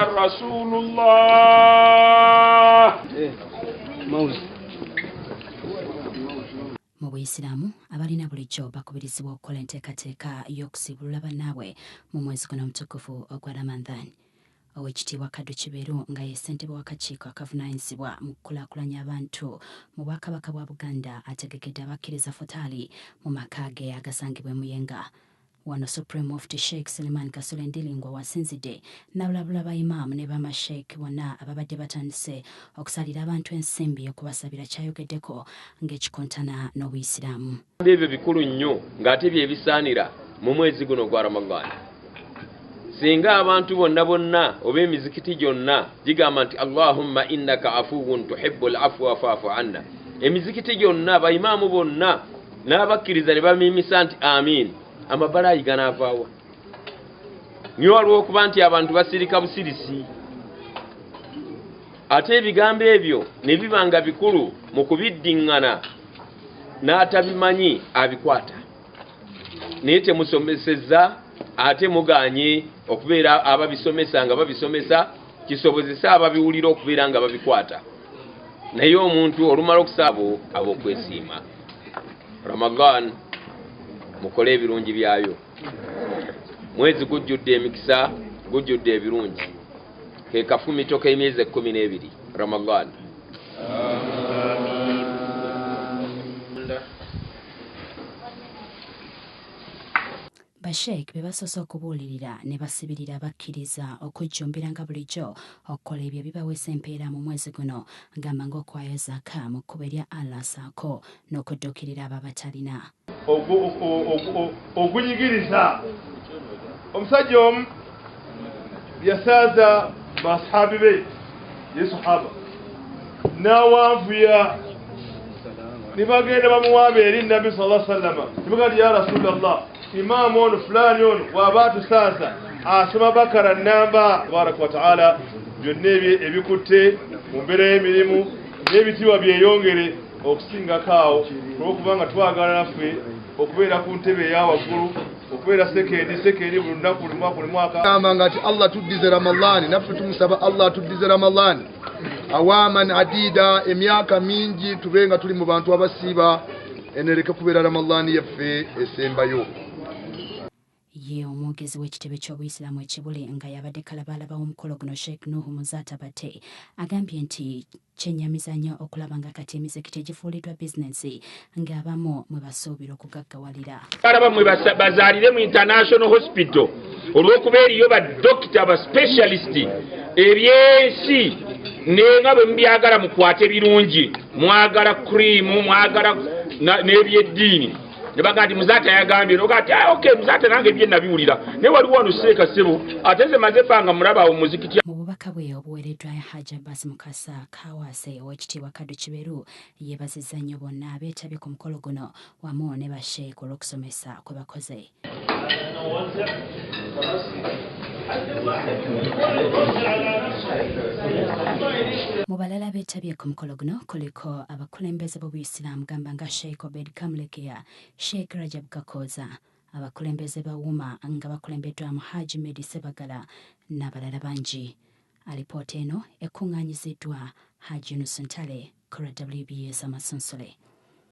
Rasulullah. Mu Buyisiraamu abalina bulijjo bakubirizibwa okukola enteekateeka y'okusiibulula bannaabwe mu mwezi guno omutukuvu ogwa Ramadhan. Oweekitiibwa Kaddu Kiberu nga ye ssentebe w'akakiiko akavunaanyizibwa mu kukulaakulanya abantu mu Bwakabaka bwa Buganda ategekedde abakkiriza futaali mu maka ge agasangibwa e Muyenga. Wano Supreme Mufti Sheikh Suleiman Kasule Ndilingwa wasinzidde n'abulabula ba imaamu ne bamasheikh bonna ababadde batandise okusalira abantu ensimbi okubasabira kyayogeddeko ng'ekikontana n'Obuyisiraamu. Ebyo bikulu nnyo ng'ate bye bisaanira mu mwezi guno gwa Ramadhan. Singa abantu bonna bonna oba emizikiti gyonna gigamba nti Allahumma innaka afuwun tuhibbul afwa fa'fu anna, emizikiti gyonna baimaamu bonna n'abakkiriza ne bamimisa nti amiin, amabalaayi ganaavaawa. Niyo olw'okuba nti abantu basirika busirisi, ate ebigambo ebyo ne biba nga bikulu mu kubiddiŋŋana n'atabimanyi abikwata. Naye temusomesezza ate mugaanye okubeera ababisomesa nga babisomesa kisobozesa ababiwulira okubeera nga babikwata. Naye omuntu olumala okusaba ab'okwesiima. Ramadan mukole ebirungi byayo. Mwezi gujjudde emikisa, gujjudde ebirungi. Ke kafumito k'emyezi 12 Ramadan. Basheikh be basoose okubuulirira ne basibirira abakkiriza okujjumbira nga bulijjo okukola ebyo ebibaweesa empeera mu mwezi guno, gamba ng'okuwaayo zaka mu kkubo erya Allah ssaako n'okudduukirira abo abatalina. Ogunyigiriza omusajja omu yasaaza baasahaabi be ye sahaba n'awanvuya ne bagenda bamuwamba eri Nabbi sallallahu alaihi wasallam ne bagamba ya Rasulallah, imaamu ono fulani ono bw'aba atusaaza asoma Bakara namba. Tabaraka wa taala byonna ebikutte mu mbeera y'emirimu n'ebitiibwa byeyongere okusingako awo, olw'okubanga twagala naffe okubeera ku ntebe eya waggulu, okubeera sekendi buli lunaku, buli mwaka, buli mwaka. Gamba nga ati Allah tuddize Ramadhani, naffe tumusaba Allah atuddize Ramadhani awaman adida, emyaka mingi tube nga tuli mu bantu abasiiba, enereke kubeera Ramadhani yaffe esembayo. Ye omwogezi w'ekitebe ky'Obuyisiraamu ekibuli nga yabadde kalabaalaba w'omukolo guno Sheikh Nuhu Muzaata Batte agambye nti kyennyamiza nnyo okulaba nga kati emizikiti egifuuliddwa bizinensi ng'abamu mwe basuubira okugaggawalira. Balaba mwe bazaalire mu International Hospital olw'okuba eriyo badokita ba specialist ebyensi, naye nga bwe mubyagala mukwate birungi, mwagala cream, mwagala n'ebyeddiini. Ne bagamba nti Muzaata yagambye, n'ogamba nti okay Muzaata nange bye nabiwulira, naye waliwo wano Seeka ssebo ate nze maze ebbanga mulaba awo muzikiti. Mu bubaka bwe obuweereddwa Hajji Abbas Mukasa Kaawaase, Oweekitiibwa Kaddu Kiberu yeebazizza nnyo bonna abeetabye ku mukolo guno wamu ne basheikh olw'okusomesa kwe bakoze. Mu balala beetabye ku mukolo guno kuliko abakulembeze b'Obuyisiraamu gamba nga Sheikh Obed Kamulegeya, Sheikh Rajab Kakooza, abakulembeze ba UMA nga bakulembeddwamu Haji Medi Sebagala n'abalala bangi. Alipoota eno ekuŋŋaanyiziddwa Haji Yunus Ntale ku lwa WBS Amasunsule.